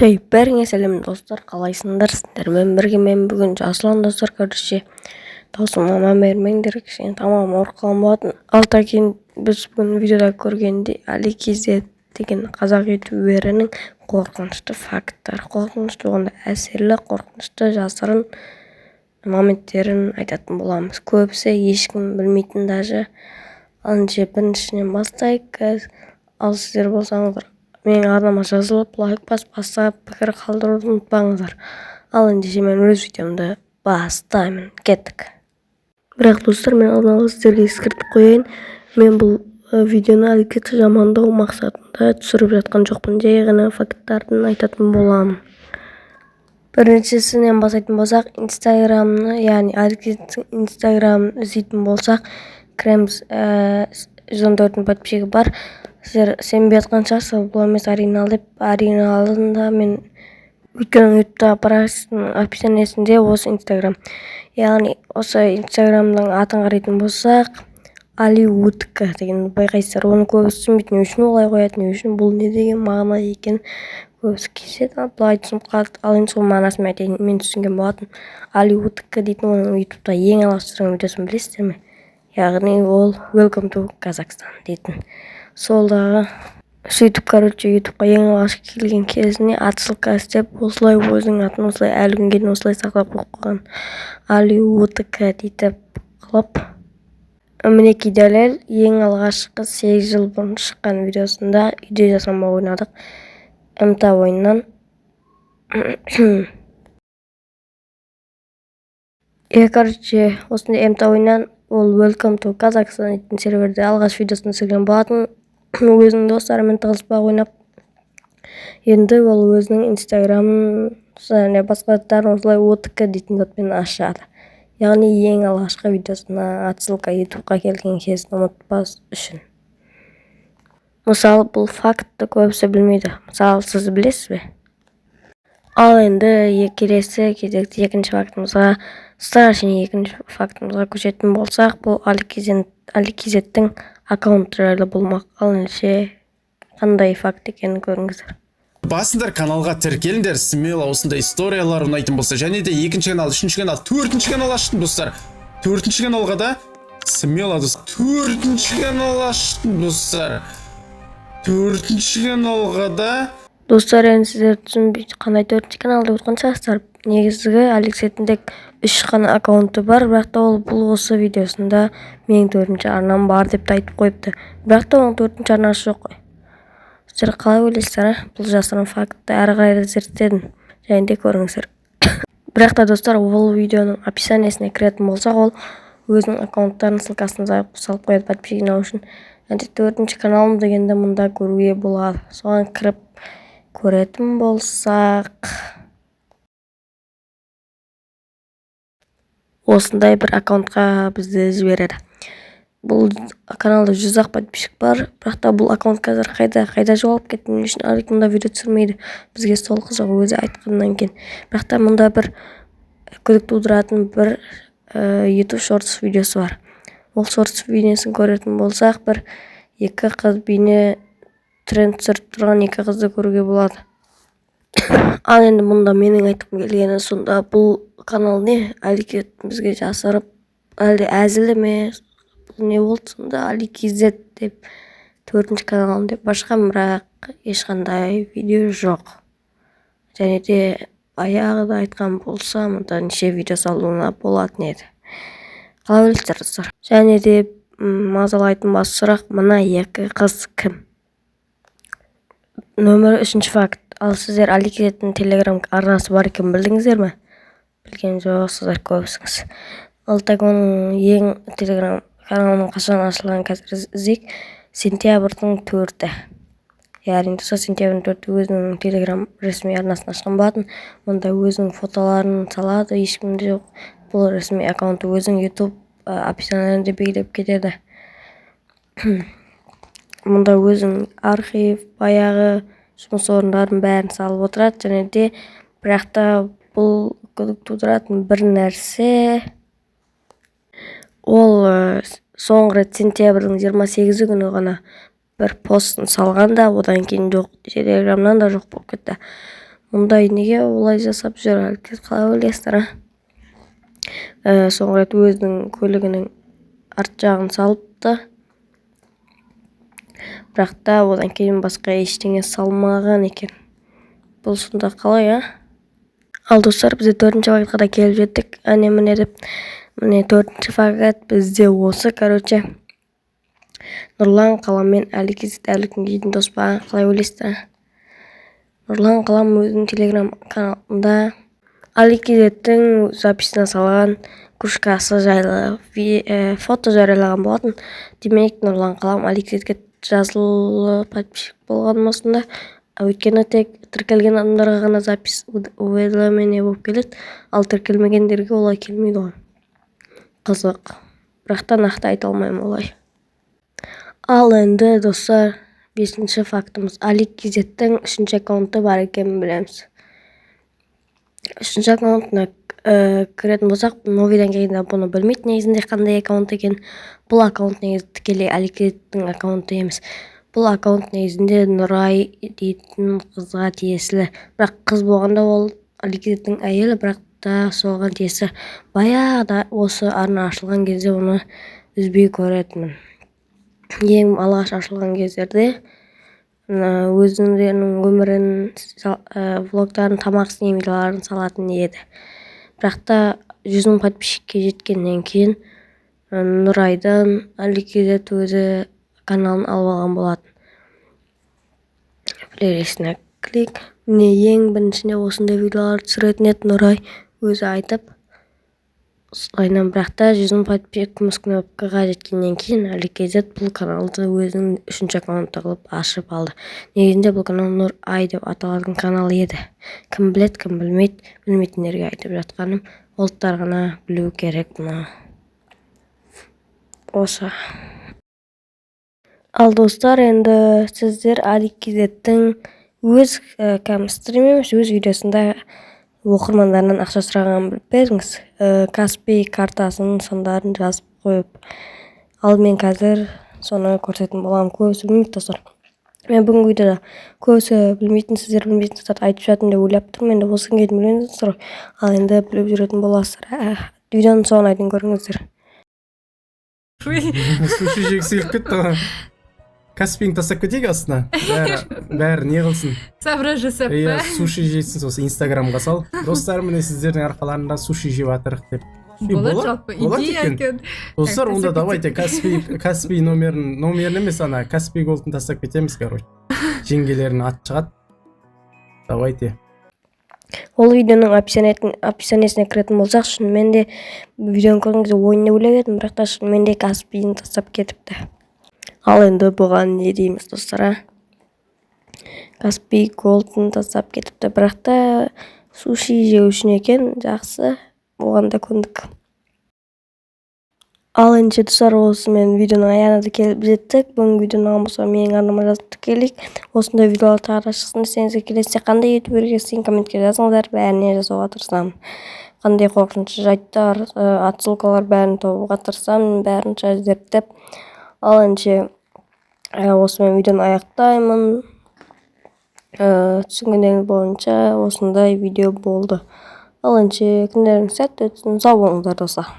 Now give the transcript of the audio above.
Хей, бәріңе сәлем, достар, қалайсыңдар? Сіздермен бірге мен бүгін Жасұлан, достар. Короче, даусыма мән бермеңдер, кішкене тамағым ауырып қалған болатын. Ал кейін біз бүгін видеода көргендей, Али KZ деген қазақ ютуберінің қорқынышты факттары, қорқынышты болғанда әсерлі, қорқынышты жасырын моменттерін айтатын боламыз. Көбісі ешкім білмейтін даже. Ал ендеше біріншісінен бастайық қазір. Ал сіздер болсаңыздар, менің арнама жазылып, лайк басып, астына пікір қалдыруды ұмытпаңыздар. Ал ендеше мен өз видеомды бастаймын, кеттік. Бірақ, достар, мен алдын ала сіздерге ескертіп қояйын, мен бұл видеоны Аликетті жамандау мақсатында түсіріп жатқан жоқпын, жай ғана факттарын айтатын боламын. Біріншісінен бастайтын болсақ, Инстаграмны, яғни Аликеттің Инстаграмын іздейтін болсақ, кіреміз. 114 мың подписчигі бар. Сіздер сенбей жатқан шығарсыздар, бұл емес, оригинал деп. Оригиналын мен, өйткені Ютубтағы парақшасының описаниесінде осы Инстаграм, яғни осы Инстаграмның атын қарайтын болсақ, Али Утк деген байқайсыздар. Оны көбісі түсінбейді, не үшін олай қояды, не үшін, бұл не деген мағына екенін көбісі кешеді, былай түсініп қалады. Ал енді сол мағынасын мен айтайын, мен түсінген болатын. Али Утк дейтін оның Ютубта ең алғаш түсірген видеосын білесіздер ме? Яғни ол «Welcome to Kazakhstan» дейтін. Сол дағы сөйтіп, короче, Ютубқа ең алғаш келген кезіне отсылка істеп, осылай өзінің атын осылай әлі күнге дейін осылай сақтап қойып қойған, Али Утк дейтіп қылып. Мінекей дәлел: ең алғашқы 8 жыл бұрын шыққан видеосында үйде жасанба ойнадық МТА ойынынан. Иә, короче, осындай МТА ойыннан ол «Welcome to Kazakhstan» дейтін серверде алғаш видеосын түсірген болатын, өзінің достарымен тығылыспақ ойнап. Енді ол өзінің Инстаграмын және басқа заттарын осылай ОТК дейтін затпен ашады, яғни ең алғашқы видеосына отсылка, Ютубқа келген кезін ұмытпас үшін. Мысалы, бұл фактті көбісі білмейді. Мысалы, сіз білесіз бе? Ал енді келесі кезекте екінші фактымызға, страшный екінші фактымызға көшетін болсақ, бұл Али KZ-тің аккаунты жайлы болмақ. Ал ендеше қандай факт екенін көріңіздер. Басыңдар, каналға тіркеліңдер смело, осындай историялар ұнайтын болса. Және де екінші канал, үшінші канал, төртінші канал аштым, достар. Төртінші каналға да смело, достар. Төртінші канал аштым, достар, төртінші каналға да. Достар, енді сіздер түсінбей, қандай төртінші канал деп отқан шығарсыздар. Негізгі Алексейдің тек үш қана аккаунты бар, бірақ та ол бұл осы видеосында менің төртінші арнам бар деп те айтып қойыпты. Бірақ та оның төртінші арнасы жоқ қой. Сіздер қалай ойлайсыздар, а? Бұл жасырын фактті әрі қарай да зерттедім және де көріңіздер. Бірақ та, достар, ол видеоның описаниесіне кіретін болсақ, ол өзінің аккаунттарының ссылкасын салып қояды подписчик жинау үшін. Және де төртінші каналым дегенді мұнда көруге болады. Соған кіріп көретін болсақ, осындай бір аккаунтқа бізді жібереді. Бұл каналда 100 ақ подписчик бар. Бірақ та бұл аккаунт қазір қайда, қайда жоғалып кетті? Не үшін Алик мұнда видео түсірмейді? Бізге сол қызық, өзі айтқаннан кейін. Бірақ та мұнда бір күдік тудыратын бір YouTube Shorts видеосы бар. Ол Shorts видеосын көретін болсақ, бір екі қыз, бейне тренд түсіріп тұрған екі қызды көруге болады. Ал енді мұнда менің айтқым келгені: сонда бұл канал не, Алике бізге жасырып, әлде әзілі ме, бұл не болды сонда? Али KZ деп төртінші каналым деп ашқан, бірақ ешқандай видео жоқ. Және де баяғыда айтқан болса, мұнда неше видео салуына болатын еді. Қалай ойлайсыздар, достар? Және де мазалайтын басты сұрақ: мына екі қыз кім? Нөмірі үшінші факт. Ал сіздер Али KZ-тің Телеграм арнасы бар екенін білдіңіздер ме? Білген жоқсыздар көбісіңіз. Ал так, оның ең Телеграм каналының қашан ашылғанын қазір іздейік. Сентябрьдің 4-і, яғни, достар, сентябрьдің 4-і өзінің Телеграм ресми арнасын ашқан болатын. Мұнда өзінің фотоларын салады, ешкімде жоқ бұл ресми аккаунты. Өзінің Ютуб описаниеде белгілеп кетеді. Мұнда өзінің архив, баяғы жұмыс орындарын бәрін салып отырады. Және де, бірақ та бұл күдік тудыратын бір нәрсе: ол соңғы рет сентябрьдің 28-і күні ғана бір постын салған да, одан кейін жоқ, Телеграмнан да жоқ болып кетті. Мұндай неге олай жасап жүр Алик? Қалай ойлайсыздар, а? Соңғы рет өзінің көлігінің арт жағын салыпты, бірақ та одан кейін басқа ештеңе салмаған екен. Бұл сонда қалай, а? Ал, достар, бізде төртінші фактқа да келіп жеттік. Әне, міне деп, міне, төртінші факт бізде осы. Короче, Нұрлан Қалам мен Али әлі күнге дейін дос па? Қалай ойлайсыздар? Нұрлан Қалам өзінің телеграм каналында Али Кизеттің записіне салған кружкасы жайлы фото жариялаған болатын. Демек, Нұрлан Қалам Али Кизетке жазылып, подписчик болған осында. Өйткені тек тіркелген адамдарға ғана запись, уведомление болып келеді, ал тіркелмегендерге олай келмейді ғой. Қызық, бірақ та нақты айта алмаймын олай. Ал енді, достар, бесінші фактымыз: Алик Кизеттің үшінші аккаунты бар екенін білеміз. Үшінші аккаунтына кіретін болсақ, новыйдан келгенде бұны білмейді негізінде қандай аккаунт екенін. Бұл аккаунт негізі тікелей Алик Кизеттің аккаунты емес. Бұл аккаунт негізінде Нұрай дейтін қызға тиесілі. Бірақ қыз болғанда, ол Алик Кизеттің әйелі, бірақ та соған тиесілі. Баяғыда осы арна ашылған кезде оны үзбей көретінмін. Ең алғаш ашылған кездерде өздерінің өмірін, влогтарын, тамақ істеген видеоларын салатын еді. Бірақ та 100 000 подписчикке жеткеннен кейін Нұрайдан Али Кизет өзі каналын алып алған болатын. Плейлистіне клик. Міне, ең біріншінде осындай видеолар түсіретін еді Нұрай өзі айтып солайынан. Бірақ та 100 000 подписчик, күміс кнопкаға жеткеннен кейін Али Кизет бұл каналды өзінің үшінші аккаунты қылып ашып алды. Негізінде бұл канал Нұр Ай деп аталатын канал еді. Кім біледі, кім білмейді, білмейтіндерге айтып жатқаным, олар ғана білу керек бұны осы. Ал, достар, енді сіздер Али Кизеттің өз кәдімгі стрим емес, өз видеосында оқырмандарынан ақша сұрағанын біліп пе едіңіз? Каспи картасының сандарын жазып қойып. Ал мен қазір соны көрсететін боламын. Көбісі білмейді, достар. Мен бүгінгі видеода көбісі білмейтін, сіздер білмейтін заттарды айтып жатырмын деп ойлап тұрмын. Енді осы күнге дейін білмедіңіздер ғой, ал енді біліп жүретін боласыздар. Видеоның соңына дейін көріңіздер. Суши жегісі келіп кетті ғой. Каспиін тастап кетейік астына, бәрі, бәрі не қылсын? Собрать жасап Иә. Па? Суши жесін, сосын Инстаграмға сал: «Достар, міне, сіздердің арқаларында суши жеп жатырық», — деп. Е, Болады, жалпы болады идея екен. Екен. Достар, Так, онда тастап давайте Каспи номерін емес, ана Каспи Голдын тастап кетеміз. Короче, жеңгелерінің аты шығады. Давайте. Ол видеоның описаниесіне кіретін болсақ, шынымен де, видеоны көрген кезде ойын деп ойлап едім, бірақ та шынымен де Каспиін тастап кетіпті. Ал енді бұған не дейміз, достар, а? Каспи Голдын тастап кетіпті, бірақ та суши жеу үшін екен. Жақсы, оған да көндік. Ал ендеше, достар, осымен видеоның аяғына да келіп жеттік. Бүгінгі видео ұнаған болса, менің арнама жазып тіркелейік. Осындай видеолар тағы да шықсын десеңіздер, келесіде қандай ютуберге істейін, комментке жазыңыздар, бәріне жасауға тырысамын. Қандай қорқынышты жайттар, отсылкалар, бәрін табуға тырысамын, бәрін зерттеп. Ал ендеше, осымен видеоны аяқтаймын. Түсінгендеріңіз бойынша осындай видео болды. Ал ендеше, күндеріңіз сәтті өтсін, сау болыңыздар, достар.